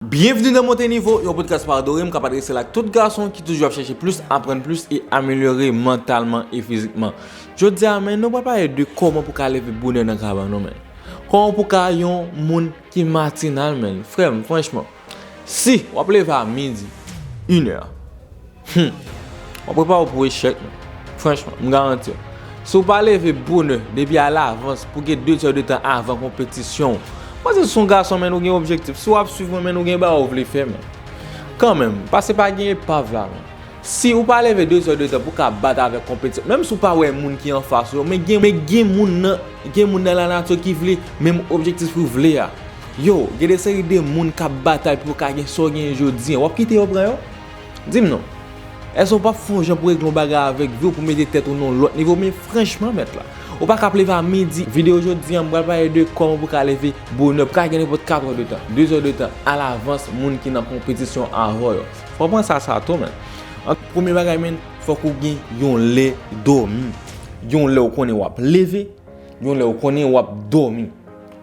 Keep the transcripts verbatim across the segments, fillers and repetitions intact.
Byenvni nan Monte Nivo, yon podcast pa Dorem k ap adrese l ak tout gason ki toujou ap chèche plis, aprann plis e amelyore mantalman e fizikman. Jodi a, men, nou pral pale de kòman pou ka leve bonè nan kabann ou, men. Kòman pou ka yon moun ki matinal, men. Frè m, franchman, si w ap leve a midi, inè, Hmm. W ap prepare w pou echèk, men. Franchman, m garanti w. Si w pa leve bonè depi alavans pou gen de zè de tan avan konpetisyon w, mwen se yon gason, men, ou gen objektif. Si w ap swiv mwen, men, ou gen bagay ou vle fè, men. Kanmenm, pase pa gen epav la, men. Si ou pa leve de zè de tan pou ka bat avèk konpetisyon, menm si w pa wè moun ki anfas ou yo, men gen, men gen moun nan, gen moun nan lanati ki vle menm objektif ou vle a. Yo, gen de seri de moun k ap batay pou yo ka gen sa w gen jodi a. W ap kite yo pran yo? Di m non. Èske w p ap fè yon jan pou regle yon bagay avèk vi w pou mete tèt ou nan yon lòt nivo? Men franchman, mèt la, ou pa ka ap leve a midi. Videyo jodi a, m pral pale de kòman pou ka leve bonè, pou ka gen nenpòt kat è de tan, de zè de tan alavans moun ki nan konpetisyon avè w yo. Fò w pran sa, sa tou, men. An, premye bagay, men, fòk ou gen yon lè dòmi. Yon lè ou konnen w ap leve, yon lè ou konnen w ap dòmi.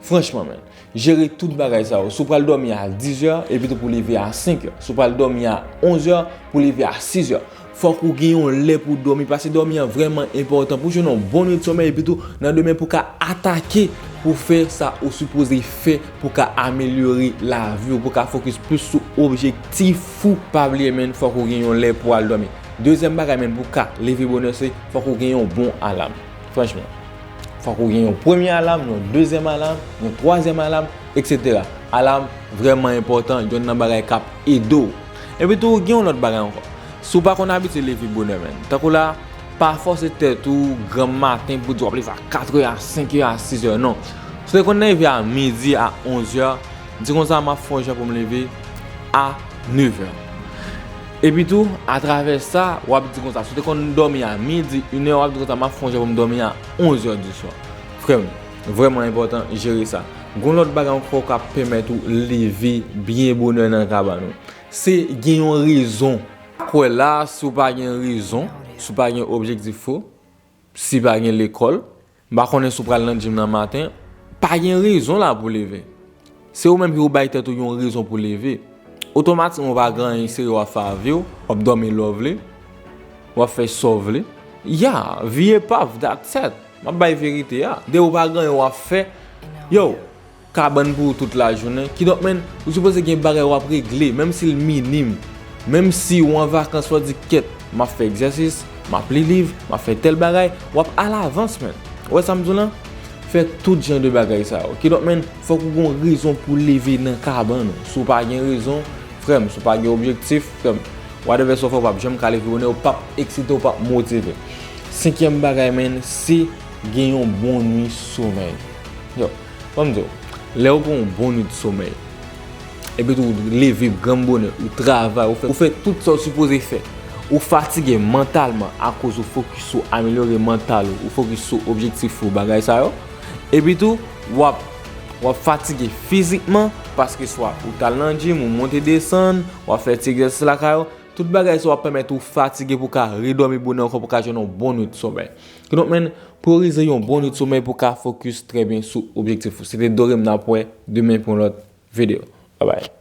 Franchman, men. Jere tout bagay sa yo. Si w pral dòmi a diz è, epi tou pou leve a senk è. Si w pral dòmi a onz è, pou leve a sis è. Fòk ou gen yon lè pou dòmi, paske dòmi an vrèman enpòtan pou jwenn yon bon nwit somèy, epi tou nan demen pou ka atake, pou fè sa ou sipoze fè, pou ka amelyore lavi w, pou ka fokis plis sou objektif ou. Pa bliye, men, fòk ou gen yon lè pou al dòmi. Dezyèm bagay, men, pou ka leve bonè, se fòk ou gen yon bon alam. Franchman. Fòk ou gen yon premye alam, yon dezyèm alam, yon twazyèm alam, etsetera. Alam vrèman enpòtan, youn nan bagay k ap ede w. Epi tou, gen yon lòt bagay ankò. Si w pa konn abitye leve bonè, men, tankou la, pa fòse tèt ou granm maten pou di w ap leve a kat è, a senk è, a sis è, non. Si w te konn leve a midi, a onz è, di konsa, m ap fè yon jan pou m leve a nèf è. Epi tou, atravè sa, w ap di konsa, si w te konn dòmi a midi, inè, w ap di konsa, m ap fè yon jan pou m dòmi a onz è di swa. Frè m, vrèman enpòtan, jere sa. Gon lòt bagay ankò k ap pèmèt ou leve byen bonè nan kabann ou. Se gen yon rezon. Kwè la, si w pa gen rezon, si w pa gen objektif ou, si pa gen lekòl, m pa konnen si w pral nan gym nan maten, pa gen rezon la pou leve. Se ou menm ki pou bay tèt ou yon rezon pou leve. Otomatikman, ou pa gen anyen serye w ap fè a vi w, w ap dòmi lè w vle, w ap fè sa w vle. Ya, vi epav, that's it. M ap bay verite a. Depi ou pa gen anyen w ap fè, yo, kabann pou ou tout lajounen. Kidonk, men, ou sipoze gen bagay w ap regle, menm si l minim. Menm si w an vakans, w ap di, kèt, m ap fè egzèsis, m ap li liv, m ap fè tèl bagay, w ap alavans, men. Ou wè sa m di w lan? Fè tout jan de bagay sa yo. Kidonk, men, fòk ou gon rezon pou leve nan kabann ou. Si w pa gen rezon, frè m, si w pa gen objektif, frè m, whatever sa w fè, w p ap janm ka leve bonè, w p ap eksite, w p ap motive. Senkyèm bagay, men, se gen yon bon nwit somèy. Yo, ban m di w, lè w gen yon bon nwit somèy, epi tou ou leve granm bonè, ou travay, ou fè, ou fè tout sa w sipoze fè, ou fatige mantalman akoz ou fokis sou amelyore mantal ou, ou fokis sou objektif ou, bagay sa yo, epi tou, w ap, w ap fatige fizikman, paske swa ou t al nan gym, ou monte desann, w ap fè ti egzèsis lakay ou, tout bagay sa yo ap pèmèt ou fatige pou w ka redòmi bonè ankò, pou w ka jwenn yon bon nwit somèy. Kidonk, men, priyorize yon bon nwit somèy pou w ka fokis trè byen sou objektif ou. Se te Dorem, n ap wè demen pou yon lòt videyo. Babay.